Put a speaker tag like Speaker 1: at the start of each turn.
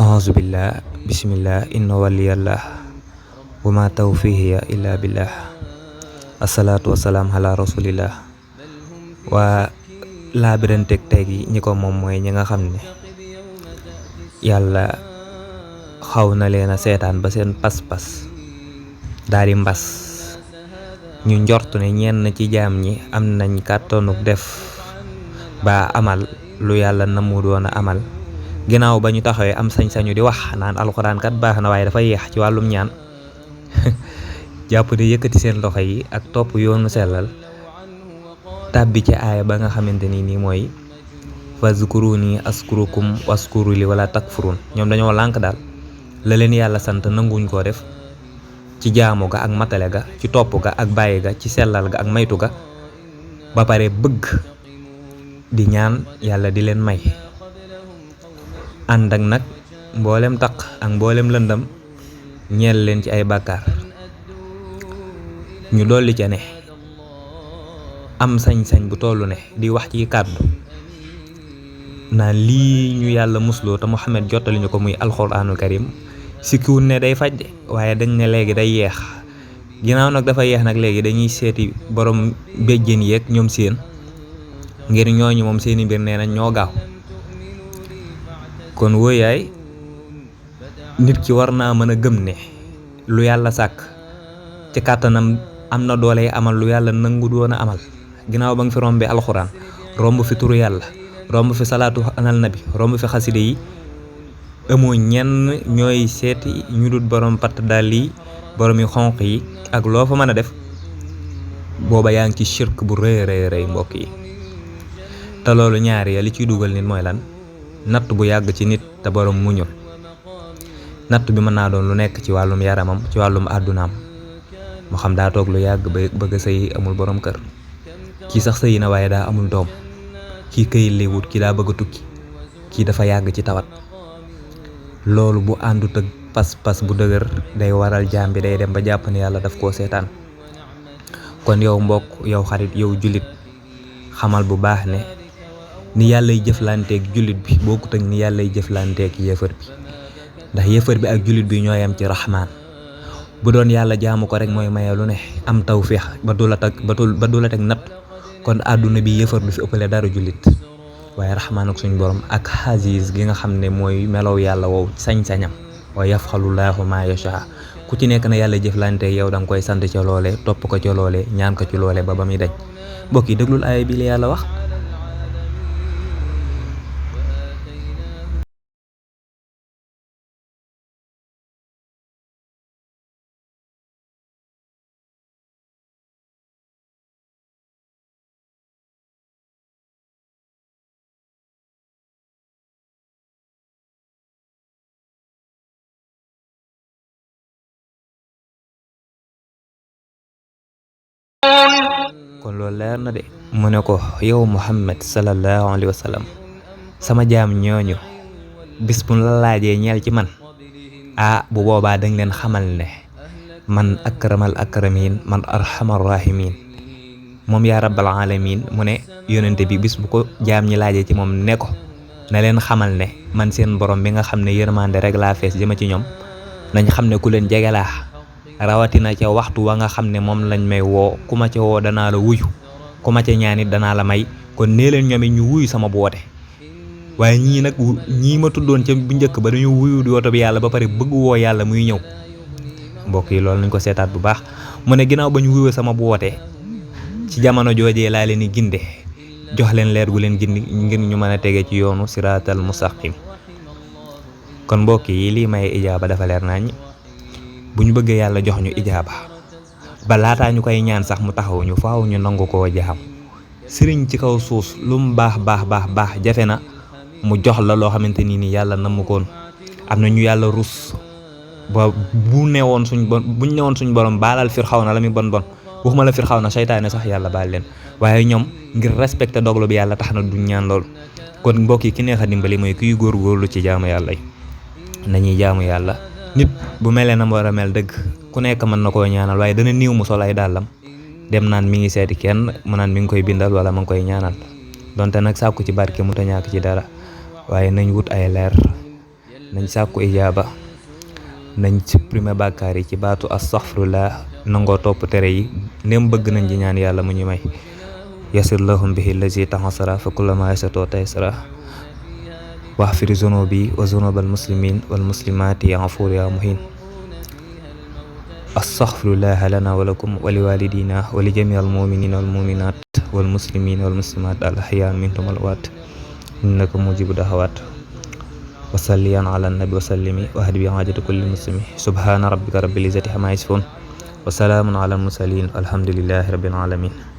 Speaker 1: Auzubillah, bismillah, inna waliyallah, wa ma tawfihiya illa billah. Asalaatu wasalaam ala rasulillah. waa laabiranteeg tey gi ñi ko moom mooy ñi nga xam ne yàlla xaw na leen a seetaan ba seen pas-pas daal di mbas ñu njort ne ñenn ci jaam ñi am nañ kàttanuk def ba amal lu yàlla na mu doon a amal ginnaaw ba ñu taxawee am sañ-sañu di wax naan alxuraan kat baax na waaye dafa yéex ci wàllum ñaan jàpp di yëkkati seen loxo yi ak topp yoonu sellal tàbbi ci aaya ba nga xamante ni nii mooy fazkuruni askurukum waskuru li wala takfurun. ñoom dañoo lànk daal la leen yàlla sant nanguñ koo def ci jaamu ga ak matale ga, ci topp ga ak bàyyi ga, ci sellal ga ak maytu ga, ba pare bëgg di ñaan yàlla di leen may ànd ak nag mboolem taq ak mboolem lëndam ñeel leen ci ay bàkkaar. ñu dolli ca ne am sañ-sañ bu tollu ne di wax ci kàddu naan lii ñu yàlla musloo te Muhammad jottali ñu ko muy alxuraanul karim sikkiwul ne day faj de, waaye dañ ne léegi day yeex. ginnaaw nag dafa yeex nag léegi dañuy seeti borom béjjén yeeg ñoom seen ngir ñooñu moom seeni mbir nee nañ ñoo gaaw. kon wóoyaay nit ki war naa mën a gëm ne lu yàlla sàkk ci kàttanam am na doole amal lu yàlla nangu doon a amal. ginnaaw ba nga fi rombee alxuraan, romb fi turu yàlla, romb fi salaatu alal nabi, romb fi xaside yi, amoo ñenn ñooy seeti ñu dut borom patt dàll yi, borom yu xonq yi ak loo fa mën a def, booba yaa ngi ci shirk bu rëy rëy mbokk yi. te loolu ñaar ya li ciy dugal nit mooy lan? natt bu yàgg ci nit te borom muñul. natt bi mën naa doon lu nekk ci wàllum yaramam, ci wàllum àddunaam, moo xam daa toog lu yàgg ba bëgg a sëy amul borom kër, kii sax sëy na waaye daa amul doom, kii këyit lay wut, kii daa bëgg a tukki, kii dafa yàgg ci tawat. loolu bu àndut ak pas-pas bu dëgër day waral jaam bi day dem ba jàpp ne yàlla daf koo seetaan. kon yow mbokk, yow xarit, yow jullit, xamal bu baax ne ni yàllay jëflanteeg jullit bi bokkut ak ni yàllay jëflanteeg yëfër bi. ndax yëfër bi ak jullit bi ñoo yam ci raxmaan. bu doon yàlla jaamu ko rek mooy maye lu ne, am tawféex ba du la teg natt, kon àdduna bi yëfër du fi ëppale dara jullit. waaye raxmaan ak suñ borom ak xasiis gi nga xam ne mooy melow yàlla wow sañ-sañam, wa yafxalullaahu maa yashaa. ku ci nekk na yàlla jëflante yow da nga koy sant ca loole, topp ko ca loole, ñaan ko ci loole ba muy daj. mbokk yi déglul aaya bi la yàlla wax. kon loolu leer na de. mu ne ko yow Muhammad sallallahu alayhi wa sallam, sama jaam ñooñu bis bu la laajee ñeel ci man, bu boobaa dañ leen xamal ne man akramal akramin, man arhamar rahimin, moom yaa rabbal alamin. mu ne yonente bi bis bu ko jaam ñi laajee ci moom ne ko na leen xamal ne man seen borom bi nga xam ne yërmande rek laa fees jëma ci ñoom, nañ xam ne ku leen jege laa. rawatina ca waxtu wa nga xam ne moom lañ may woo, ku ma ca woo danaa la wuyu, ku ma ca ñaanit danaa la may. kon nee leen ñoom it ñu wuyu sama boote. waaye ñii nag ñii ma tuddoon ca bu njëkk ba dañu wuyu di woto bi yàlla ba pare bëgg woo yàlla muy ñëw. mbokk yi loolu nañ ko seetaat bu baax. mu ne ginnaaw ba ñu wuyu sama boote, ci jamono joojee laa leen di ginde, jox leen leer gu leen gindi ngir ñu mën a tege ci yoonu siraatal mustaqim. kon mbokk yi lii may ijaaba dafa leer nañ. bu ñu bëggee yàlla jox ñu ijaaba, ba laataa ñu koy ñaan sax mu taxaw ñu, faaw ñu nangu koo jaam. sëriñ ci kaw suus lu mu baax jafe na mu jox la loo xamante ni yàlla na mu koon. am na ñu yàlla rus ba buñ newoon suñ borom baalal Firxawna la muy bon waxuma la Firxawna, seytaane sax yàlla baal leen, waaye ñoom ngir respecté doglu bi yàlla tax na duñ ñaan loolu. kon mbokk yi ki neex a dimbali mooy kuy góorgóorlu ci jaamu yàlla yi. nañuy jaamu yàlla. nit bu melee na mu war a mel dëgg, ku nekk mën na koo ñaanal, waaye dana niiw mu sol ay dàllam dem naan mi ngi seeti kenn, mu naan mi ngi koy bindal wala ma ngi koy ñaanal. donte nag sàkku ci barke mu ta ñàkk ci dara, waaye nañ wut ay leer nañ sàkku ijaaba, nañ supprimer bàkkaar yi ci baatu astaghfirullah, nangoo topp tere yi ndem bëgg nañ ci ñaan yàlla mu ñu may. yasir lahum bihi lazi taxasara fa kullama yasatoo taysara waxfir zunubi wa zunubal muslimin wal muslimati ya ghafuur ya muhin. astaghfirullah lana wa lakum wa liwalidina wa li jamiil muminina wal muminat wal muslimina wal muslimat al ahyaa minhum wal amwaat innaka mujibu daxawaat. wa salliyan ala nabi wa sallimi wa hadi bi haajati kulli muslimi. subhana rabbika rabbil izzati amma yasifun wa salaamun ala al mursalin alhamdulillahi rabbil alamin.